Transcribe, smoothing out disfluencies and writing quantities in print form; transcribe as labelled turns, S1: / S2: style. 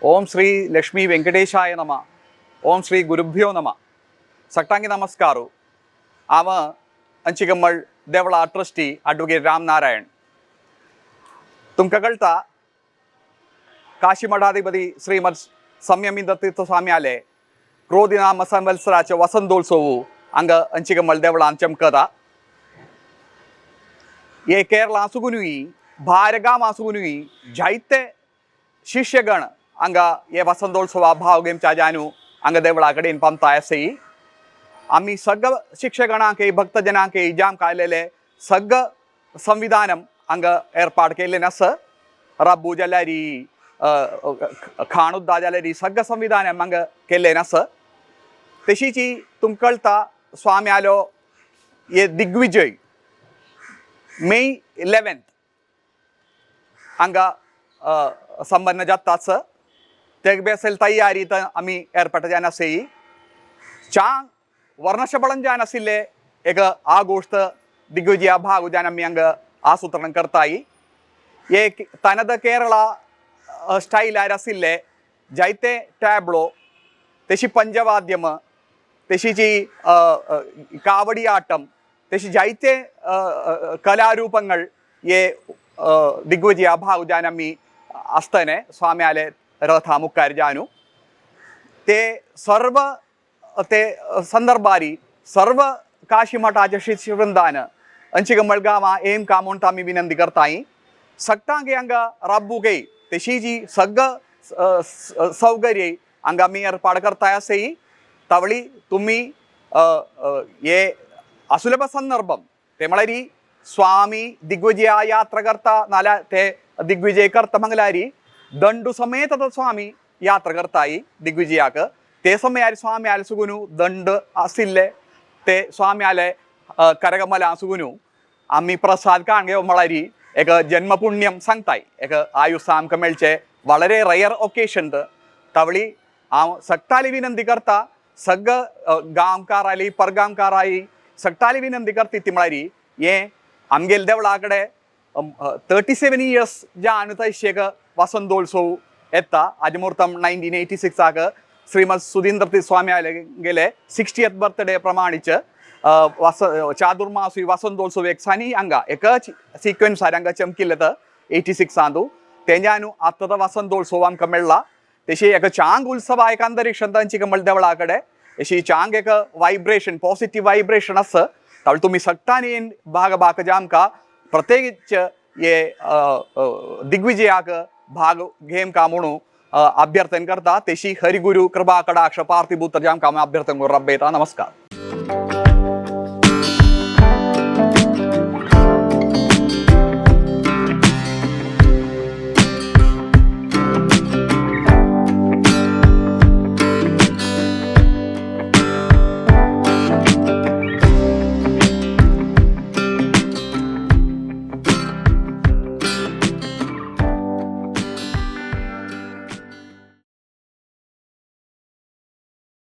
S1: ओम श्री लक्ष्मी वेंकटेशाय नम. ओम श्री गुरुभ्यो नम. सगटांगी नमस्कार. हांव अंचिगम्मळ देवळा ट्रस्टी ॲडवोकेट राम नारायण. तुमकां कळटा, काशी मठाधिपती श्रीमद संयमींद्र तीर्थ स्वामी आले क्रोधिनाम संवत्सराचे वसंतोत्सव हांगा अंचिगम्मळ देवळान चमकता. हे केरळा आसूनूय, भायर आसूनूय जायते शिष्यगण हांगा हे वसंतोत्सवा भाव घेवच्या जानू हांगा देवळा कडेन पावता आसई. आमी सगळ शिक्षगणांक, भक्तजनांक जाम कायलेले सगळ संविधाനം हांगा एर्पाड केल्लें आसा. रब्बू जाल्यारी, खाण उद्दा जाल्यारी, सगळं संविधान हांगा केल्लें आसा. तशीची तुमकां कळटा, स्वामी आलो हे दिग्विजय मे 11 हांगा संपन्न जाताच. ते बेसल तयारी तर आमी एरपाट जावन आसई. चांग वर्णशबळन जावन आशिल्ले एक आगोश्त दिग्विजया भाग जावन आमी हांगा आसूत्रण करताय. एक तनद केरळा स्टायलार आशिल्ले जायते टॅब्लो, तशी पंचवाद्यम, तशीची कावडी आटम, तशी जायते कलारूपങ്ങൾ हे दिग्विजया भाग जावन आमी आसतने स्वाम्याले रथा मुखार जानू ते सर्व ते संदर्भारी सर्व काशी मठाचे शिष्यवृंदान अंचिगमळ गांवा एम का म्हणून आमी विनंती करताय. सगटांक हांगा राब्बुकय तशी जी सगळं सौकर्य हांगा आमी एर्पाड करताय आसई. तवळी तुमी हे असुलभ संदर्भम, ते म्हळ्यार स्वामी दिग्विजया यात्रा करता, नाल्यार ते दिग्विजय करता म्हणल्यार दंडू समेत स्वामी यात्रा करताय दिग्विजयाक. ते समयार स्वामी आले सुगुनू दंड आशिल्ले ते स्वामी आले करगमल आसुगुनू आमी प्रसाद काण घेव म्हळ्यार एक जन्मपुण्यम सांगताय. एक आयुष आमकां मेळचें വളരെ रेयर ओकेशन. तवळी हांव सगटाली विनंती करता, सगळ गांवकार आयली, परगांवकार आयली, सगटाली विनंती करता. ती म्हळ्यार हें आमगेले देवळा कडेन 37 इयर्स ज्या तशें एक वसंतोत्सव येता. आजी मुहूर्तम 1986आक श्रीमद सुधींद्र स्वामी आले गेले 60th birthday प्रमाणीच वस चातुर्मासी वसंतोत्सव एक सानी हांगा एकच सिक्वेन्स हांगा चमकिल्ले तर 86आंतू तेंच्यानू आतां वसंतोत्सव आमकां मेळ्ळा. तशी एक चांग उत्सव एक अंतरिक्ष अंचिकमळ देवळा कडेन अशी चांग एक वायब्रेशन, पॉझिटिव्ह वायब्रेशन आसा. तावळ तुमी सगटांनी भाग भाग आमकां प्रत्येक हे दिग्विजयाक भाग घेम का म्हणून अभ्यर्थन करता. तशी हरिगुरु कृपा कटाक्ष पार्थिभूत जाम काम अभ्यर्थन करून रब्बेता. नमस्कार.